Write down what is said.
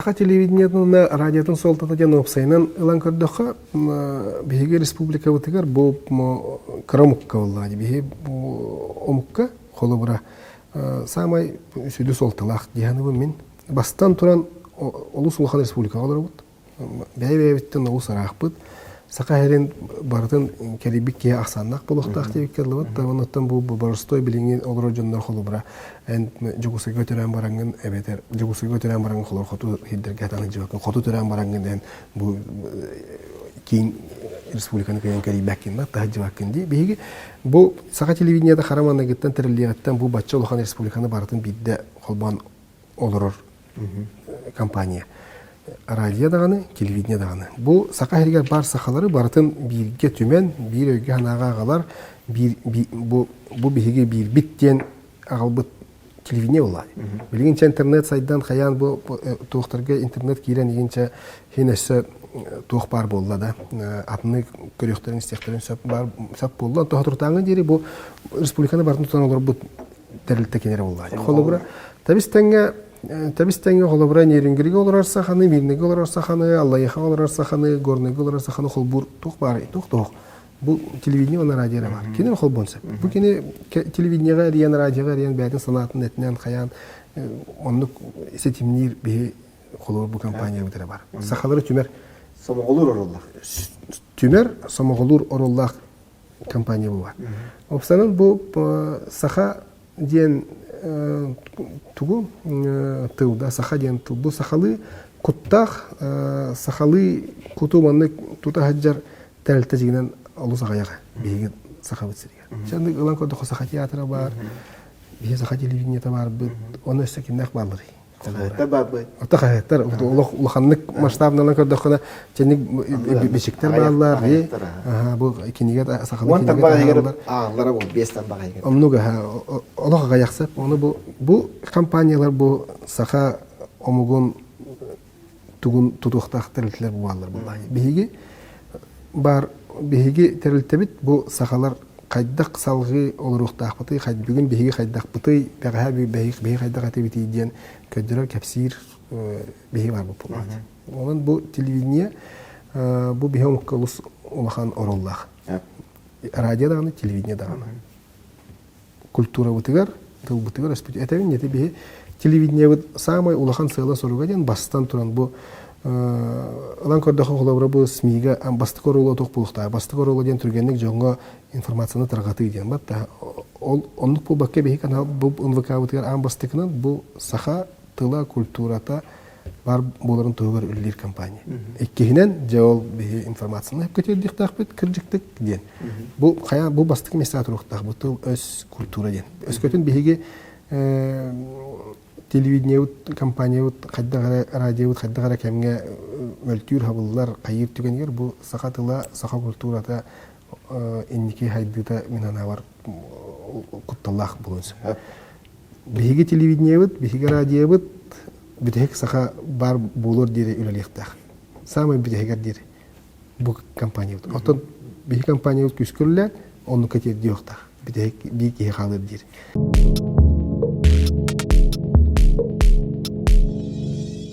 Саха телевидениетын уонна радиотын суолтата диэн уопсайынан ылан көрдөххө, биһиги республикабытыгар бу кыра омукка буоллаҕа дии. Биһи бу омукка холобура саамай сүдү суолталаах дии саныыбын мин. Бастан туран олус улахан республикаҕа олоробут. Бэйэ-бэйэбиттэн олус ыраахпыт. Саха сирин барытын кэрийбит киһи ахсааннаах буолуохтаах диэбиккэ дылыбыт. Оннуттан бу боростуой билиҥҥи олорор дьоннор холобура эн Дьокуускайга төрөөн бараҥҥын эбэтэр Дьокуускайга төрөөн бараҥҥын холобур хоту сирдэргэ сатаан сылдьыбаккын, хоту төрөөн бараҥҥын эн бу киин республиканы кыайан кэрийбэккин да таһыдьыбаккын дии. Биһиги бу саха телевидениета хара маныгыттан тэриллиэҕиттэн бу бачча улахан республиканы барытын биирдэ холбоон олорор компания. Радио даҕаны, телевидение даҕаны. Бу саха сиригэр баар сахалары барытын бииргэ түмэн, биир өйгө-санааҕа аҕалар, биир, бу, бу биһиги биирбит диэн аҕалбыт телевидение буолла. Билигин чэ интернет сайдан хайаан бу туохтарга интернет киирэн игинчэ хин өссө туох баар буолла да атыны көрүөхтэрин истиэхтэрин сөп баар сөп буолла. Тоһотуртааҥҥа диэри бу республиканы барытын тутан олорбут тэрилтэ кинилэр буолла. Холобура, тэбис тэҥҥэ тэбис тэҥҥэ холобура Нерюнгригэ олорор саханы, Мирныйга олорор саханы, Аллайыхаҕа олорор саханы, Горнайга олорор саханы холбуур туох баар туох туох. Бу телевидение уонна радио эрэ баар. Кини холбуон сөп. Бу кини телевидениеҕа эрийэн, радиоҕа эрийэн бэйэтин санаатын этинэн хайаан оннук ситимниир биһи холобур бу компаниябыт эрэ бар. Сахалары түмэр сомоҕолуур оруоллаах. Түмэр сомоҕолуур оруоллаах компания буолар. Опсанан бу саха диэн тугу тылда саха диэн тыл бу сахалыы куттаах сахалыы куту маннык тута сылдьар тэрилтэ дьиҥинэн олус аҕыйах биһиги сахабыт сиригэр. Чаннык ылан көрдөххө саха театра баар, биһи саха телевидениета баарбыт, онно өссө кимнээх баалларый? Хаһыаттар баарбыт. Ото хаһыаттар олох улаханнык масштабналан көрдөххүнэ чэнник бичиктэр бааллар бу кинигэ сахалыы кинигэ тарбаҕа ааҕыллара бу биэс тарбаҕа оннук олох аҕыйахсап ону бу бу компаниялар бу саха омугун тугун тутуохтаах тэрилтэлэр бааллар буоллаҕа биһиги баар биһиги тэрилтэбит бу сахалар хайдах салҕыы олоруохтаахпытый, бүгүн биһиги хайдахпытый, бэҕэһээ биһиги хайдах этибитий диэн көрдөрөр, кэпсиир биһиги баарбыт буоллаҕа. Онон бу телевидение бу биһи омукка олус улахан оруоллаах. Радио даҕаны, телевидение даҕаны. Культурабытыгар, тылбытыгар өспүт. Этэбин ити биһи телевидениебыт саамай улахан сыала-соруга диэн бастан туран бу ылан көрдөххө холобура бу СМИ-га бастакы оруолу туох буолуохтаах бастакы оруола диэн түргэнник дьоҥҥо информацияны тарҕатыы диэн батта ол оннук буолбакка биһи канал бу НВК-бытыгар аан бастакынан бу саха тыла культурата баар буоларын туһугар үлэлиир компания. Иккиһинэн, дьэ ол биһи информацияны сөпкө тиэрдиэхтээхпит кырдьыктык диэн. Бу хайа бу бастакы миэстэҕэ туруохтаах бу тыл өс культура диэн. Өскөтүн биһиги телевидениебыт компаниябыт хайдах эрэ радиобыт хайдах эрэ кэмҥэ мөлтүүр хабыллар хайыыр түгэнигэр бу саха тыла саха культурата инники хайдыыта мин санаабар кутталлаах буолуон сөп. Биһиги телевидениебыт, биһиги радиобыт бүтэһик саха баар буолуор диэри үлэлиэхтээх. Саамай бүтэһигэр диэри бу компаниябыт. Оттон биһиги компаниябыт күүскэ үлэлээн, оннукка тиэрдиэхтээх. Бүтэһик биир киһи хаалыар диэри.